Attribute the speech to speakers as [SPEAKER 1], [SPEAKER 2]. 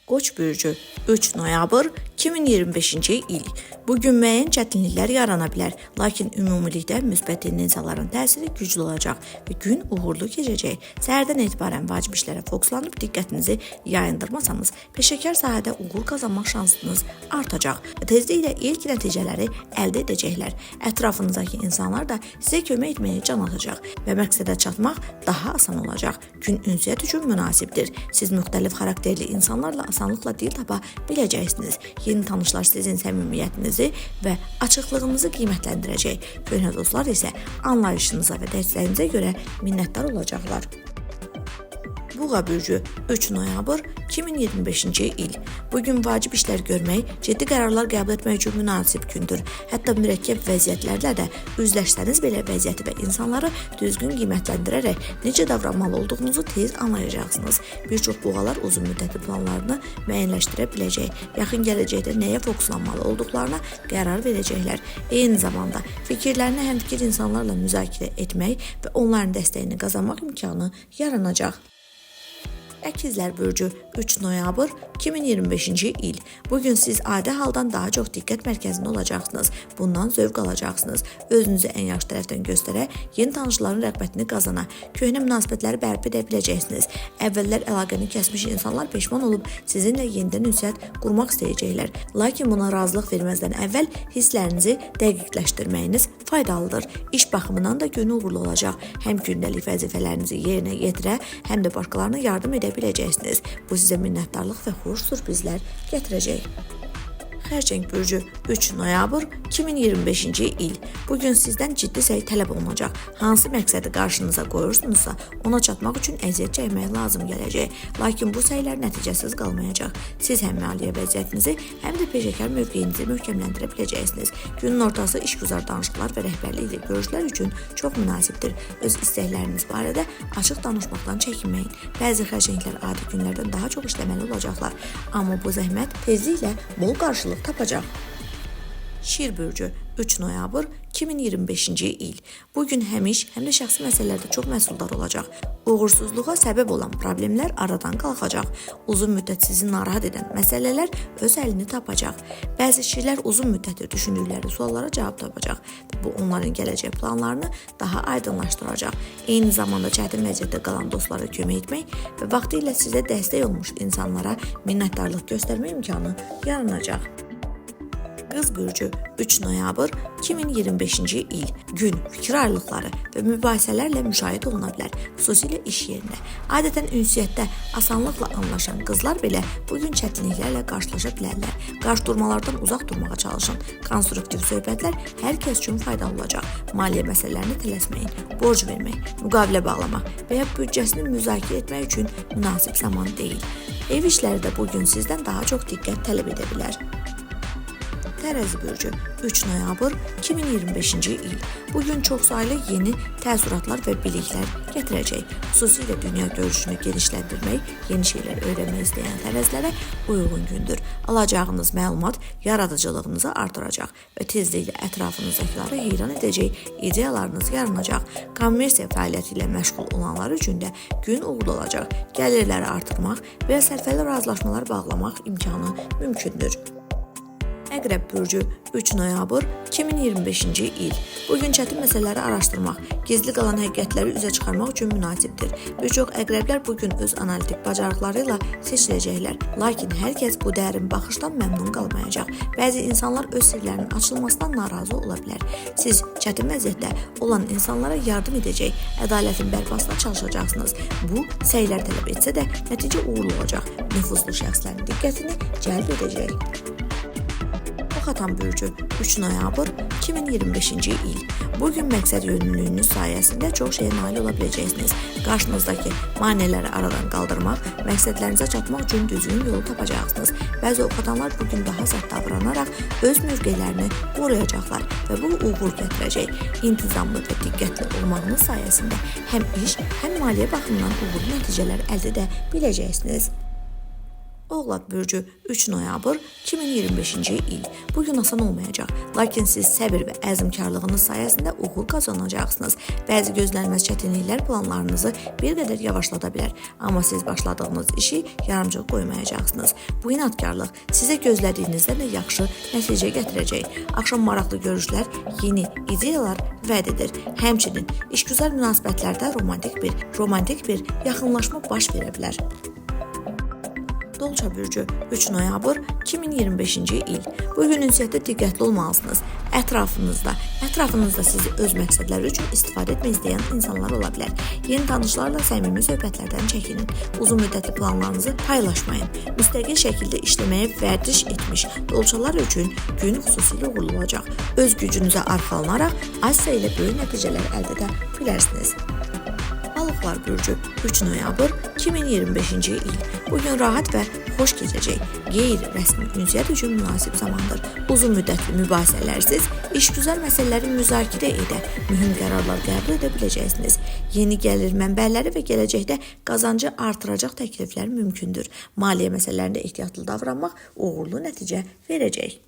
[SPEAKER 1] Qoç bürcü 3 noyabr 2025-ci il. Bu gün müəyyən çətinliklər yarana bilər, lakin ümumilikdə müsbət tendensiyaların təsiri güclü olacaq və gün uğurlu keçəcək. Səhərdən etibarən vacib işlərə fokuslanıb diqqətinizi yayındırmasanız, peşəkar sahədə uğur qazanmaq şansınız artacaq. Tezliklə ilk nəticələri əldə edəcəklər. Ətrafınızdakı insanlar da sizə kömək etməyə can atacaq və məqsədə çatmaq daha asan olacaq. Gün ünsiyyət üçün münasibdir. Siz müxtəlif xarakterli insanlarla asanlıqla dil tapa biləcəksiniz. Yeni tanışlar sizin səmimiyyətinizi və açıqlığınızı qiymətləndirəcək. Köhnə dostlar isə anlayışınıza və dəstəyinizə görə minnətdar olacaqlar. Buğa bürcü 3 noyabr 2025-ci il. Bu gün vacib işlər görmək, ciddi qərarlar qəbul etmək üçün münasib gündür. Hətta mürəkkəb vəziyyətlərlə də üzləşsəniz belə vəziyyəti və insanları düzgün qiymətləndirərək necə davranmalı olduğunuzu tez anlayacaqsınız. Bir çox buğalar uzun müddətli planlarını müəyyənləşdirə biləcək. Yaxın gələcəkdə nəyə fokuslanmalı olduqlarına qərar verəcəklər. Eyni zamanda fikirlərini həmfikir insanlarla müzakirə etmək və onların dəstəyini qazanmaq imkanı yaranacaq. Əkizlər bürcü 3 noyabr 2025-ci il. Bu gün siz adi haldan daha çox diqqət mərkəzində olacaqsınız. Bundan zövq alacaqsınız. Özünüzü ən yaxşı tərəfdən göstərə, yeni tanışların rəğbətini qazana, köhnə münasibətləri bərpa edə biləcəksiniz. Əvvəllər əlaqəni kəsmiş insanlar peşman olub sizinlə yenidən ünsiyyət qurmaq istəyəcəklər. Lakin buna razılıq verməzdən əvvəl hisslərinizi dəqiqləşdirməyiniz faydalıdır. İş baxımından da gün uğurlu olacaq. Həm gündəlik vəzifələrinizi yerinə yetirə, həm də başqalarına yardım edə biləcəksiniz. Bu sizə minnətdarlıq və xoş sürprizlər gətirəcək. Xərçəng bürcü 3 noyabr 2025-ci il. Bu gün sizdən ciddi səy tələb olunacaq. Hansı məqsədi qarşınıza qoyursunuzsa, ona çatmaq üçün əziyyət çəkmək lazım gələcək. Lakin bu səylər nəticəsiz qalmayacaq. Siz həm maliyyə vəziyyətinizi, həm də peşəkar mövqeyinizi möhkəmləndirə biləcəksiniz. Günün ortası işgüzar danışıqlar və rəhbərliklə görüşlər üçün çox münasibdir. Öz istəkləriniz barədə açıq danışmaqdan çəkinməyin. Bəzi xərçənglər adi günlərdən daha çox işləməli olacaqlar, amma bu zəhmət tezliklə bol qarşılıq tapacaq. Şir bürcü 3 noyabr 2025-ci il. Bu gün həm iş, həm də şəxsi məsələlərdə çox məhsuldar olacaq. Uğursuzluğa səbəb olan problemlər aradan qalxacaq. Uzun müddət sizi narahat edən məsələlər öz həllini tapacaq. Bəzi şirlər uzun müddətdir düşündükləri suallara cavab tapacaq. Bu onların gələcək planlarını daha aydınlaşdıracaq. Eyni zamanda çətin vəziyyətdə qalan dostlara kömək etmək və vaxtilə sizə dəstək olmuş insanlara minnətdarlıq göstərmə imkanı yaranacaq. Qız bürcü 3 noyabr 2025-ci il. Gün fikir ayrılıqları və mübahisələrlə müşahidə oluna bilər, xüsusilə iş yerində. Adətən ünsiyyətdə asanlıqla anlaşan qızlar belə bu gün çətinliklərlə qarşılaşa bilərlər. Qarşıdurmalardan uzaq durmağa çalışın. Konstruktiv söhbətlər hər kəs üçün faydalı olacaq. Maliyyə məsələlərini tələsməyin. Borc vermək, müqavilə bağlamaq və ya büdcəsini müzakirə etmək üçün münasib zaman deyil. Ev işləri də bu gün sizdən daha çox diqqət tələb edə bilər. Tərəzi bürcü 3 noyabr 2025-ci il. Bu gün çoxsaylı yeni təəssüratlar və biliklər gətirəcək. Xüsusilə dünya görüşünü genişləndirmək, yeni şeylər öyrənmək istəyən tərəzilərə uyğun gündür. Alacağınız məlumat yaradıcılığınızı artıracaq və tezliklə ətrafınızdakıları heyran edəcək ideyalarınız yaranacaq. Kommersiya fəaliyyəti ilə məşğul olanlar üçün də gün uğurlu olacaq. Gəlirləri artırmaq və ya sərfəli razılaşmalar bağlamaq imkanı mümkündür. Əqrəb bürcü 3 noyabr 2025-ci il. Bu gün çətin məsələləri araşdırmaq, gizli qalan həqiqətləri üzə çıxarmaq üçün münasibdir. Bir çox əqrəblər bu gün öz analitik bacarıqları ilə seçiləcəklər. Lakin hər kəs bu dərin baxışdan məmnun qalmayacaq. Bəzi insanlar öz sirlərinin açılmasından narazı ola bilər. Siz çətin vəziyyətdə olan insanlara yardım edəcək, ədalətin bərpasına çalışacaqsınız. Bu, səylər tələb etsə də nəticə uğurlu olacaq. Nüfuzlu şəxslərin diqqətini cəlb edəcək. Oxatan bürcü 3 noyabr 2025-ci il. Bu gün məqsəd yönlülüyünüz sayəsində çox şeyə nail ola biləcəksiniz. Qarşınızdakı maneələri aradan qaldırmaq, məqsədlərinizə çatmaq üçün düzgün yolu tapacaqsınız. Bəzi oxatanlar bu gün daha sərt davranaraq öz mövqelərini qoruyacaqlar və bu uğur gətirəcək. İntizamlı və diqqətli olmağınız sayəsində həm iş, həm maliyyə baxımından uğurlu nəticələr əldə edə biləcəksiniz. Oğlaq bürcü 3 noyabr 2025-ci il. Bu gün asan olmayacaq, lakin siz səbir və əzmkarlığınız sayəsində uğur qazanacaqsınız. Bəzi gözlənilməz çətinliklər planlarınızı bir qədər yavaşlada bilər, amma siz başladığınız işi yarımçıq qoymayacaqsınız. Bu inadkarlıq sizə gözlədiyinizdən də yaxşı nəticə gətirəcək. Axşam maraqlı görüşlər, yeni ideyalar vəd edir. Həmçinin işgüzar münasibətlərdə romantik bir yaxınlaşma baş verə bilər. Dolça bürcü 3 noyabr 2025-ci il. Bu gün ünsiyyətdə diqqətli olmalısınız. Ətrafınızda sizi öz məqsədləri üçün istifadə etmək istəyən insanlar ola bilər. Yeni tanışlarla səmimi söhbətlərdən çəkinin. Uzun müddətli planlarınızı paylaşmayın. Müstəqil şəkildə işləməyə vərdiş etmiş dolçalar üçün gün xüsusilə uğurlu olacaq. Öz gücünüzə arxalanaraq az sayıda böyük nəticələr əldə edə bilərsiniz. Balıqlar bürcü 3 noyabr 2025-ci il. Bu gün rahat və xoş keçəcək. Qeyri-rəsmi ünsiyyət üçün münasib zamandır. Uzun müddətli mübahisələrsiz işgüzar məsələləri müzakirə edə, mühüm qərarlar qəbul edə biləcəksiniz. Yeni gəlir mənbələri və gələcəkdə qazancı artıracaq təkliflər mümkündür. Maliyyə məsələlərində ehtiyatlı davranmaq uğurlu nəticə verəcək.